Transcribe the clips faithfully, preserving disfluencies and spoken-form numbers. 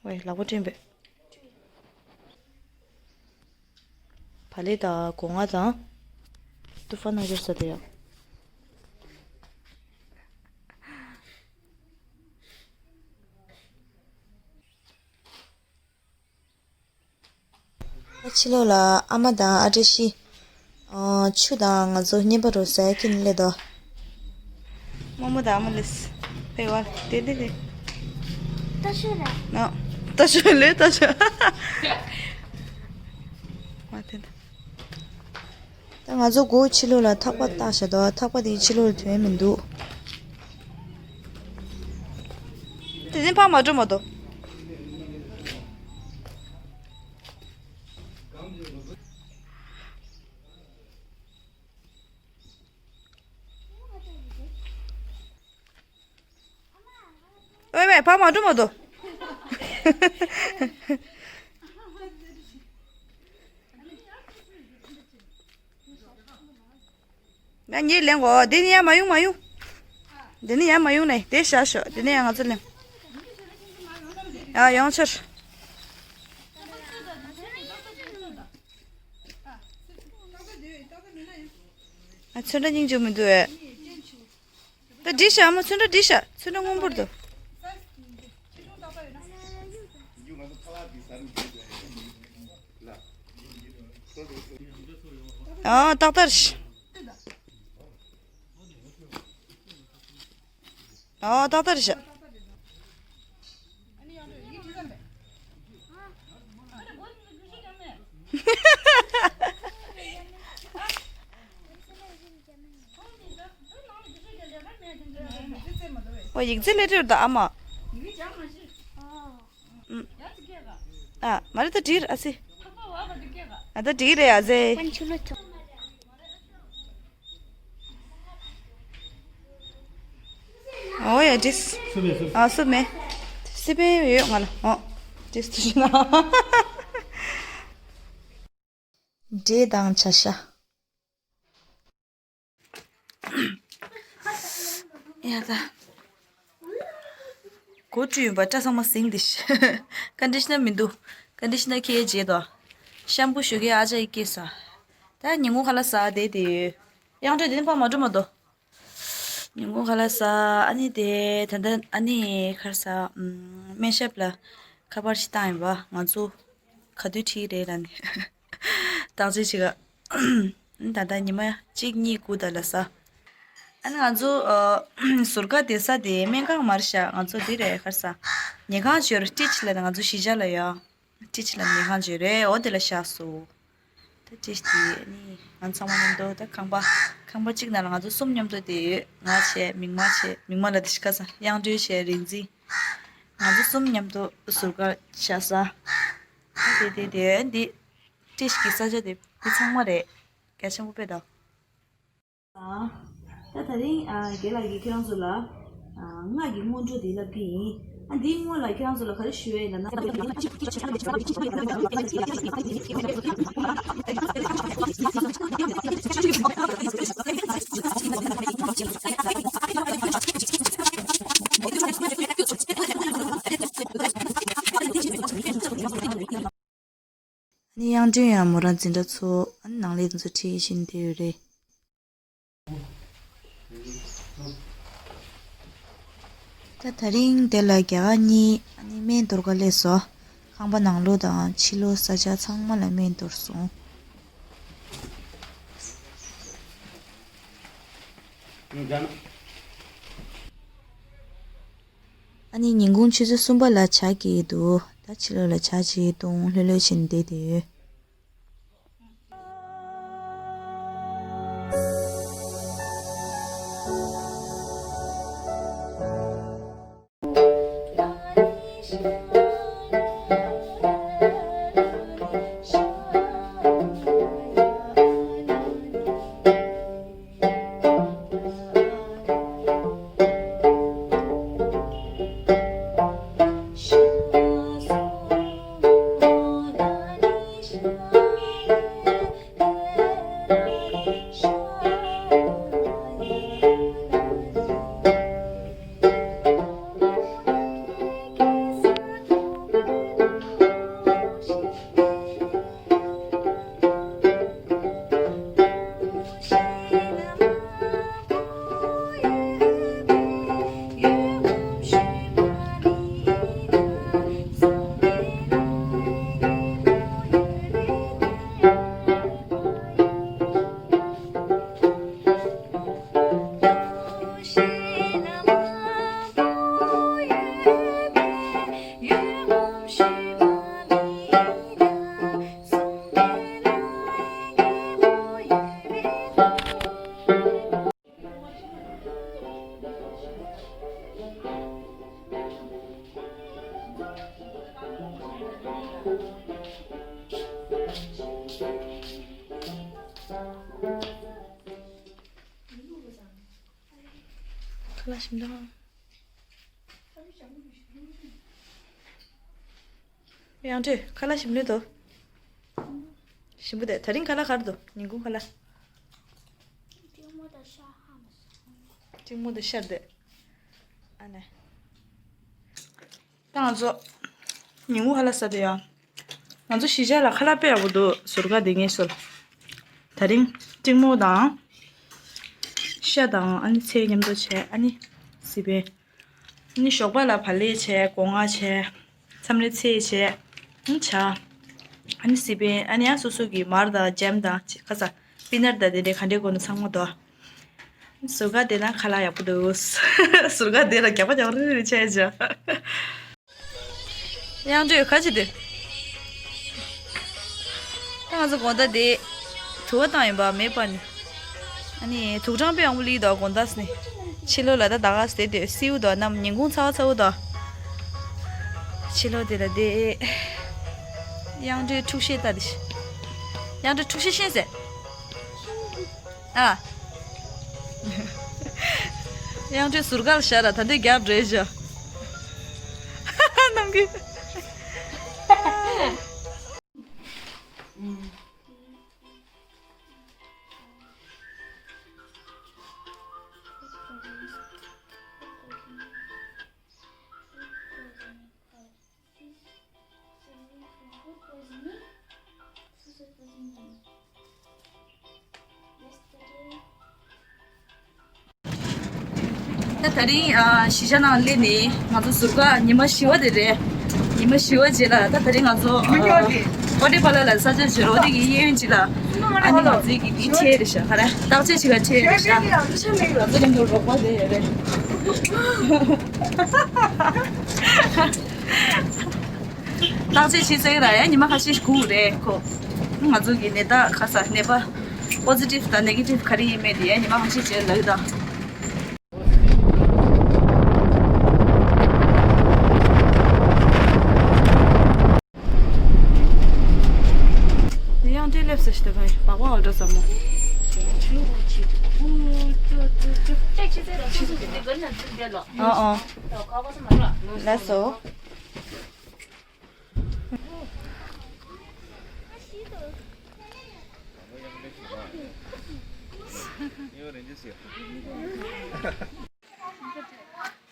ཝེ་ལག་པ་སྤྲིན་པས། བག་ལེབ་དང་སྒོ་ང་དང་། ཏུ་ཧྥ་ནང་སྦྱར་ས་དེ་ཡང་། ཕྱི་ལོགས་ལ་ཨ་མ་དང་ཨ་བཀྲ་ཤིས། ཨ། ཆུ་དང་ང་ཚོ་བརྙན་པ་རུ་ཟ་ཡ་ཁྱེར་ནས་སླེབས་དོ། རྨོ་མོ་དང་ཨ་མ་ལེས། ཕེ་བར་དེ་དེ་དེ། ལྟ་ཤོད་ར། ནོ། ལྟ་ཤོད་ལེ་ལྟ་ཤོད། མ་དེ་དེ། ད་ང་ཚོ་སྒོ་ཕྱི་ལོགས་ལ་ཐག་པ་བཏགས་བཞག་འདུག་ཐག་པ་དེའི་ཕྱི་ལོགས་ལ་ཐོན་མི་འདུག་དེ་ནས་ཕར་མ་འགྲོ་མ་འདུག་ཝེ་ཝེ་ཕར་མ་འགྲོ་མ་འདུག་ང་གཉིས་ལེན་གོ། དེ་ནི་ཡར་མ་ཡོང་མ་ཡོང་། དེ་ནི་ཡར་མ་ཡོང་ནས་དེ་བཞག་ཤོག་དེ་ནི་ཡང་ང་ཚོ་ལེན། ཡ་ཡོང་ཕྱིར། ཨ་ཚོན་ཁྲ་སྙིང་རྗེ་མི་འདུག་ཨེ། ད་འགྲིག་ཤག་ཨ་མ་ཚོན་ཁྲ་འགྲིག་ཤག་ཚོན་ཁྲ་སྔོན་པོར་འདུག་ཨ་ཏག་ཏག་རེད། ཨ་ཏག་ཏག་རེད་ཤག་ཨོ་ཡིག་ཚད་ལས་སྤྲོད་ད་ཨ་མ། ཨ་མ་རེད་ད་འགྲིག་ཨ་སི། ཨ་ད་འགྲིག་རེད་ཨ་ཟེ། ཨོ་ཡ་འགྲིག་ཨ་སུ་མེད། སི་པན་ཡོད་ང་ལ་ཨོ། འགྲིག་ཏུ་ཤི་ན། འབྲས་དང་བྱ་ཤ། ཡ་ད། གོ་བཀྲུས་ཡོད་པ་སྐྲ་ཚང་མ་ཟིང་དེ་ཤི། ཀན་ཌི་ཤི་ནར་མི་འདུག་ཀན་ཌི་ཤི་ནར་ཁྱེར་རྗེས་དོ། ཤམ་པུ་ཞུ་གི་ཨ་ཅག་ཡི་སྐྱེས་ས། ད་ཉིན་གུང་ཁ་ལག་ཟ་དེ་དེ་ཡོད། དབྱངས་སྒྲོན་དེ་ནི་ཕ་མ་འགྲོ་མ་དོ། ཉིན་གུང་ཁ་ལག་ཟ། ཨ་ནི་དེ་ད་ལྟ་ཨ་ནི་ཁར་ཟ། སྨན་ཞབས་ལ་ཁ་པར་ཞིག་བཏང་ཡིན་པ་ང་ཚོ་ག་དུས་ཁྲིད་རེད་ལ་ནི། བརྟག་དཔྱད་བྱེད་ག་ད་ལྟ་ཉི་མ་གཅིག་གཉིས་སྒུག་ད་ལ་ཟ། ཨ་ནི་ང་ཚོ་ཨ་ཟུར་ཁ་བསྡད་ས་དེ་སྨན་ཁང་མར་བཞག་ང་ཚོ་འདི་རེད་ཁར་ས། ཉལ་ཁང་བྱོས་ར་ཊིཆ་ལ་ང་ཚོ་གཞིས་ཆགས་ལ་ཡོད། ཊིཆ་ལ་ཉལ་ཁང་བྱོས་རེད་འོ་དེ་ལ་བཞག་སོ། ད་ཊིཆ་དེ་ཨ་ནི་ང་ཚང་མ་མཉམ་དུ་ད་ཁང་པ་ཁང་པ་གཅིག་ནང་ལ་ང་ཚོ་གསུམ་མཉམ་དུ་བསྡད་ཡོད་ང་བྱས་མིག་དམར་བྱས་མིག་དམར་ལ་དེ་ཤི་ཁ་ས་དབྱངས་སྒྲོན་བྱས་རིག་འཛིན། ང་ཚོ་གསུམ་མཉམ་དུ་ཟུར་ཁ་བཞག་ས། ད་དེ་དེ་དེ་འདི། ཊིཆ་གི་ས་ཆ་དེ་འདི་ཚང་མ་རེད། གལ་ཆེན་པོ་དཔེ་དང་། ད་ད་རིང་རྒན་ལགས་ཀྱིས་ཁྱེད་རང་ཚོ་ལ་སྔགས་ཀྱི་སྔོན་འགྲོ་དེ་བསླབ་ཀྱི་ཡིན། ཨ་འདིའི་སྔོན་ལ་ཁྱེད་རང་ཚོ་ལ་ག་རེ་ཞུ་ཡས་ཡིན་ལབ་ན། ཨ་ནི་དབྱངས་སྒྲོན་ཡང་མོ་རང་འཛིན་གྲྭ་ཚོ་ཨ་ནི་ནང་ལས་ཚོ་ཁྲིད་བཞིན་བསྡད་ཡོད་རེད། ད་ད་རིང་དེ་ལ་རྒྱ་གར་གཉིས་ཨ་ནི་སྨན་གཏོར་ག་སླེབས་སོ། ཁང་པ་ནང་ལོགས་དང་ཕྱི་ལོགས་ས་ཆ་ཚང་མ་ལ་སྨན་གཏོར་སོང་། ཨ་ནི་ཉིན་གུང་ཆུ་ཚོད་གསུམ་པ་ལ་ཇ་སྐྱེལ་གྱི་འདུག་ད་ཕྱི་ལོགས་ལ་ཇ་ཅིག་བཏུང་ལྷོད་ལྷོད་བྱས་ནས་བསྡད་དེ་ཡོད། ཞིམ་ལ། དབྱངས་སྒྲོན་ཁ་ལག་ཞིམ་ལོས་དོ། ཞིམ་པོ་དེ་ད་རིང་ཁ་ལག་ག་རེ་འདུག་ཉིན་གུང་ཁ་ལག་གཅིག་མོ་དང་ཤ་ཧ་མ་སོང་། གཅིག་མོ་དང་ཤར་དེ། ཨ་ནེ། ད་ང་ཚོ་ཉིན་གུང་ཁ་ལག་ཟ་དེ་ཡ། ང་ཚོ་གཞིས་ཆགས་ལ་ཁ་ལག་དཔེ་ཡག་པོ་འདུག་ཟུར་བཀག་དེ་ངས་སོལ། ད་རིང་གཅིག་མོ་དང་། ཤ་དང་ཨ་ནི་ཚལ་མཉམ་དུ་བྱས་ཨ་ནི། སི་པན། ཨ་ནི་ཞོགས་པ་ལ་བག་ལེབ་བྱས་སྒོ་ང་བྱས། མཚམས་རེ་ཚལ་བྱས། ཨ་ནི་ཇ། ཨ་ནི་སི་པན་ཨ་ནི་ཡང་སོ་སོ་གི་མར་དང་ཇེམ་དང་ཁ་ས། པི་ནཊ་དང་དེ་འདྲའི་ག་འདྲའི་དགོས་ན་ཚང་མ་འདུག་ཟུར་བཀག་དེ་ན་ཁ་ལག་ཡག་པོ་འདུག་ཟུར་བཀག་དེ་ལ་རྒྱག་པ་རྒྱག་རེ་རེ་བྱས་བྱ། དབྱངས་སྒྲོན་ག་ཅི་དེ། ད་ང་ཚོ་དགོང་དག་དེ། དུ་བ་བཏང་ཡིན་པ་མེད་པ་ནི། ཨ་ནི་དུག་སྦྲང་དཔེ་ཡག་པོ་ལི་དོ་དགོང་དག་སི་ནི། ཕྱི་ལོགས་ལ་ད་ད་ག་སི་དེ་དེ་སིའུ་དོ་གནམ་ཉིན་གུང་ཚ་བ་ཚ་བོ་དོ། ཕྱི་ལོགས་དེ་ལ་དེ། དབྱངས་སྒྲོན་འཁྲུག་ཤེས་ལྟ་དེ། དབྱངས་སྒྲོན་འཁྲུག་ཤེས་ཤེས་ཟེར། ཨ། དབྱངས་སྒྲོན་ཟུར་བཀག་ལ་བཞག་ར་ད་འདི་རྒྱབ་འདྲེས་བཞག་ནམ་རྒྱུན། ད་ད་རིང་ཨ་གཞིས་ཆགས་ནང་སླེབས་ནས་ང་ཚོ་ཟུར་བཀག་ཉི་མ་བཞི་པ་དེ་རེད། ཉི་མ་བཞི་པ་རྗེས་ལ་ད་ད་རིང་ང་ཚོ་ཨ་ཀོ་ཏི་པ་ལ་ལ་ས་ཆ་བྱོས་རོགས་དེ་གི་གཡས་གཡོན་ཅིག་ལ་ཨ་ནི་ང་ཚོའི་གི་དེ་ཁྲལ་རེད་ཤག་ག་རེ་བརྟག་དཔྱད་བྱེད་ག་ཁྲལ་རེད་ཤག་ང་ཚོ་རིང་པོ་རོགས་པ་དེ་ཡོད་རེད། བརྟག་དཔྱད་བྱེད་ཟེར་གི་ར་ཡ་ཉི་མ་ཁ་ཤས་ཤིག་སྒུག་རེད་ཁོ། ང་ཚོ་གི་ནད་རྟགས་ཁ་ས་ནད་པ་པོ་སི་ཊིབ་དང་ནེ་གེ་ཊིབ་ག་རེ་ཡིན་མེད་དེ་ཡ་ཉི་མ་ཁ་ཤས་རྗེས་ལབ་ཀྱི་དང་། དབྱངས་སྒྲོན་སླེབས་ས་ཞིག་ད་ག་ཡིན་སྦག་སྦག་འོ་འགྲོ་ས་མོ། ཨ་ཨ། ལགས་སོ།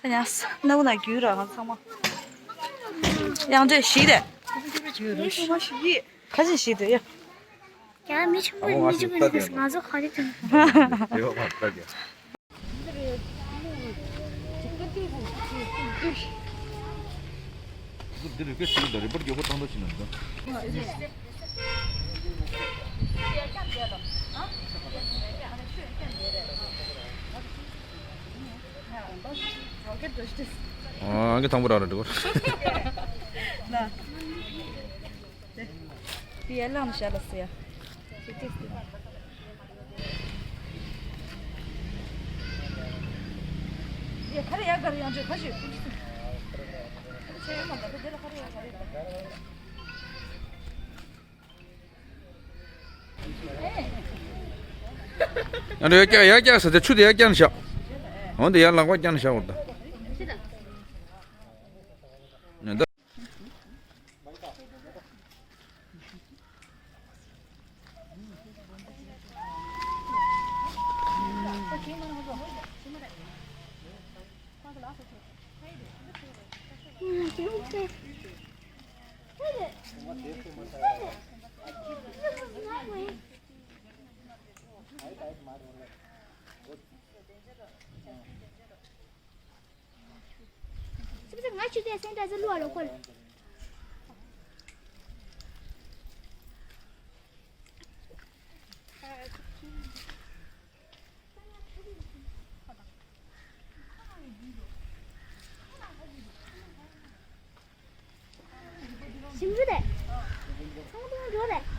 ད་ཡང་སྣ་བུ་ན་རྒྱུས་ར་ང་ཚང་མ། དབྱངས་སྒྲོན་ཞིག་རེད། ཁ་ཅིག་ཞིག་རེད་ཡ། ཡང་མི་ཆུང་ངོ་མི་ཆུང་ངོ་ང་ཚོ་ག་རེ་དྲན། འདི་རི་སྐད་ཚིག་དང་རི་པོར་མགྱོགས་པོ་བཏང་འདོད་ཕྱིན་ནམ་འདུག་ཨང་ཀི་དང་པོ་ར་ར་འགྲོ། དེ་ཡར་ལངས་ནས་བཞག་ལ་ཟེར་ཡ། ཡ་ཁ་རེ་ཡར་ག་རེ་ཡང་བྱོས་ཁ་ཤོད། ཁ་ཤོད་ཡང་མ་ག་དེ་ལ་ཁ་རེ་ཡར་ག་རེ། ཡང་ཡར་བཀྱག་ཡར་བཀྱག་ཟེར་ཏེ་ཆུ་དེ་ཡར་བཀྱག་ནས་བཞག་འོན་ཏེ་ཡར་ལག་པ་བཀྱག་ནས་བཞག་འོ་ད། ང་ཆུ་ཚོད་སེང་ཏྲ་ཟེར་ལུ་བ་ལོ་ཁོལ། ཞིམ་རུ་དེ། ཚོང་དུང་འགྲོ་དེ།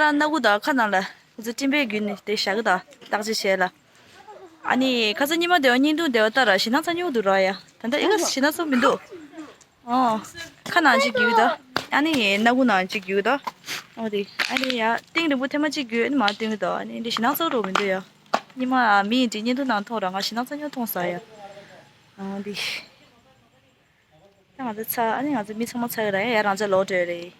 རང་སྣ་ཁུག་དང་ཁ་ནང་ལ་ཁོ་ཚོ་སྤྲིན་པའི་བརྒྱུད་ནས་དེ་བཞག་གི་དང་བརྟག་དཔྱད་བྱས་ལ། ཨ་ནི་ཁ་སང་ཉི་མ་དེ་བ་བརྙན་ཐུང་དེ་བ་ལྟ་ར་ཞེད་སྣང་ཚ་ཉུང་འདུག་ར་ཡ། ད་ལྟ་ཨི་ག་ཞེད་སྣང་ཚ་མི་འདུག་ཨོ། ཁ་ནང་གཅིག་རྒྱུག་ད། ཨ་ནི་སྣ་ཁུག་ནང་གཅིག་རྒྱུག་ད། ཨོ་དེ། ཨ་ནི་ཡ་གཏིང་རིང་པོ་ཐེངས་མ་གཅིག་རྒྱུག་ཨ་ནི་མར་བཏོན་གི་ད། ཨ་ནི་འདི་ཞེད་སྣང་ཚ་རོ་མི་འདུག་ཡ། ཉི་མ་མི་ཡིན་དེ་བརྙན་ཐུང་ནང་མཐོང་ར་ང་ཞེད་སྣང་ཚ་ཉུང་མཐོང་ས་ཡ། ཨོ་དེ། ད་ང་ཚོ་ཚ་ཨ་ནི་ང་ཚོ་མི་ཚང་མ་ཚ་གི་ར་ཡ་ཡ་རང་ཅག་ལོག་འགྲོ་ཡ་རེད།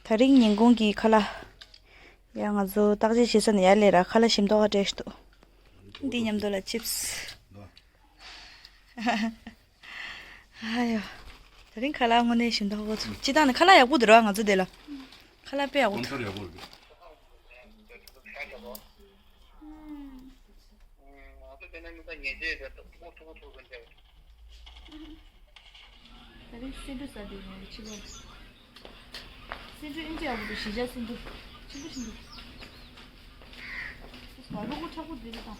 ད་རིང་ཉིན་གུང་གི་ཁ་ལག་ཡ་ང་ཚོ་བརྟག་དཔྱད་བྱེད་ས་ནས་ཡར་སླེབས་ར་ཁ་ལག་ཞིམ་མདོག་ཁ་བཀྲ་ཤིས་འདུག་འདི་མཉམ་དུ་ལ་ཆིབས། ཨ་ཡོ། ད་རིང་ཁ་ལག་དངོས་གནས་ཞིམ་མདོག་ཁ་པོ་ཚུགས། སྤྱིར་བཏང་ནས་ཁ་ལག་ཡག་པོ་འདུག་ར་ང་ཚོ་འདི་ལ། ཁ་ལག་དཔེ་ཡག་པོ་འདུག་སྤོན་སར་ཡག་པོ་རེད། ད་རེས་སེ་འབྲུ་ཟ་དུས་ནས་ཕྱི་ལོགས། སེ་འབྲུ་ཨིན་ཅི་ཡག་པོ་འདུག་གཞིས་ཆགས་སེ་འབྲུ། ཆེན་པོ་ཆེན་པོ། ཨ་ཡ། རུ་གུ་ཁྲག་པོ་འདི་རེད་དང་།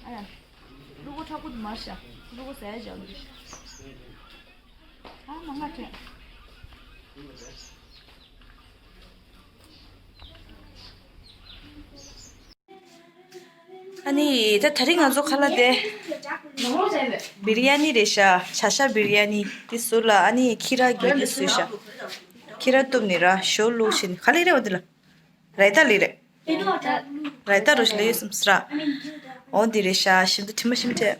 ཨ་ཡ། རུ་གུ་ཁྲག་པོ་འདི་མར་བཞག་རུ་གུ་ཟ་ཡ་བཞག་འདི་རེད། ཨ་མ་ང་དྲན། ཨ་ནི་ད་ད་རིང་ང་ཚོ་ཁ་ལག་དེ། བི་རི་ཡ་ནི་རེད་ཤག་བྱ་ཤ་བི་རི་ཡ་ནི་དེ་ཟུར་ལ་ཨ་ནི་ཁྱི་ར་རྒྱུག་རྒྱུག་བཟོས་ཤག་ཁྱི་ར་གཏུབ་ནི་ར་ཞོ་བླུགས་བྱས་ནི་ག་ལེ་རེད་འོ་དེ་ལ། རེད་ད་ལེ་རེད། རེད་ད་རོ་ཞིག་ལེ་ཡོད་སམ་སྲ། འོ་དེ་རེད་ཤག་ཞིམ་དུ་དྲི་མ་ཞིམ་དྲི།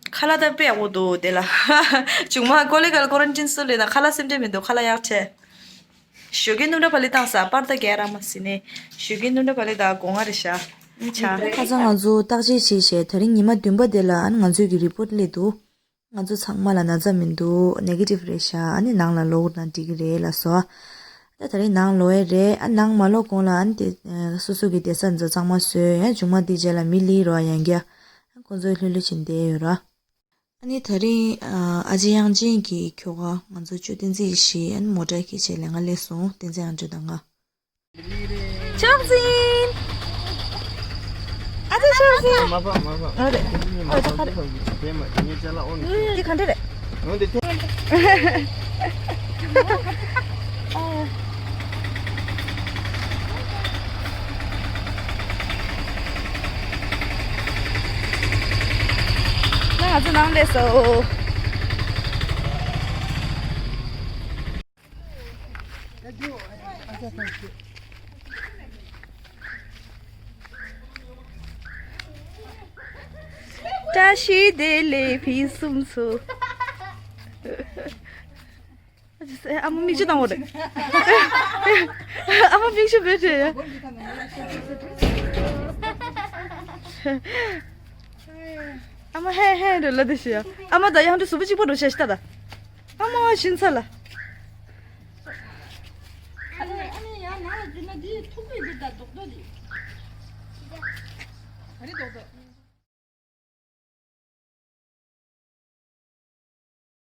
ཁ་ལག་ད་དཔེ་ཡག་པོ་འདུག་དེ་ལ། ཆུང་མ་ཀོ་ལེ་གལ་ཀོ་རན་ཊིན་སུ་ལེ་ན་ཁ་ལག་སེམས་ཁྲལ་མི་འདུག་ཁ་ལག་ཡག་ཆེ། ཞོགས་ཀས་སྣུམ་འདྲ་བ་ལི་བཏང་ས་པར་ད་རྒྱག་ར་མ་ཟིན་ནས། ཞོགས་ཀས་སྣུམ་འདྲ་བ་ལི་ད་སྒོ་ང་རེ་ཤ། ཨ་ཆ། ཁ་སང་ང་ཚོ་བརྟག་དཔྱད་བྱས་བྱས་ད་རིང་ཉི་མ་བདུན་པ་དེ་ལ་ཨ་ནི་ང་ཚོའི་གི་རི་པོར་ཊི་སླེབས་འདུག་ང་ཚོ་ཚང་མ་ལ་ན་ཚ་མི་འདུག་ནེ་གེ་ཊིབ་རེད་ཤ། ཨ་ནི་ནང་ལ་ལོག་ན་འགྲིག་གི་རེད་ལ་སོ། ད་ད་རིང་ནང་ལོག་ཡས་རེད། ཨ་ནང་མ་ལོག་གོང་ལ་ཨ་ནི་དེ་སོ་སོ་གི་བསྡད་ས་ཚོ་གཙང་མ་བཟོས་ཡ། ཆུང་མ་དེ་རྗེས་ལ་མི་ལི་རོ་ཡང་རྒྱ། ཁོང་ཚོ་ལྷོད་ལྷོད་བྱས་བསྡད་ཡོད་ར། ཨ་ནི་ད་རིང་ཨ་ཅེ་དབྱངས་ཅན་གྱི་ཁྱོ་ག་ང་ཚོ་ཅོ་བསྟན་འཛིན་ཡེ་ཤེས་ཨ་ནི་མོ་ཊ་ཁྱེར་བྱས་ལས་ང་སླེབས་སོང་། བསྟན་འཛིན་ཨ་འདྲ་དང་ང་། ཅོག་འཛིན། ཨ་ཅེ་ཅོག་འཛིན། མ་པ་མ་པ། ཨ་རེད། ཨ་ཅེ་ཁ་རེད། དེ་མ་དེ་ངས་ཅ་ལག་ཨོ་ནི། འདི་ག་འདྲ་རེད། འོན་ཏེ་དེ། ང་ཚོ་ནང་སླེབས་སོང་། བཀྲ་ཤིས་བདེ་ལེགས་ཕུན་སུམ་ཚོགས། ཨ་མ་མིག་ཆུ་བཏང་བ་རེད། ཨ་མ་མིག་ཆུ་བེད་སྤྱད་ཡ། ཨ་མ་ཧེ་ཧེ་རེད་ལ་དེ་ཤི་ཡ། ཨ་མ་ད་ཡང་དུ་སུ་བུ་གཅིག་པོ་འགྲོ་ཤ་ཤི་ད་ད། ཨ་མ་ཤིན་ཚ་ལ། ཨ་ནི་ཨ་ནི་ཡ་ནང་ལ་འཛུལ་ན་འདི་ཐུག་པའི་འདི་ད་རྡོག་རྡོག་འདི། ག་རེ་རྡོག་རྡོག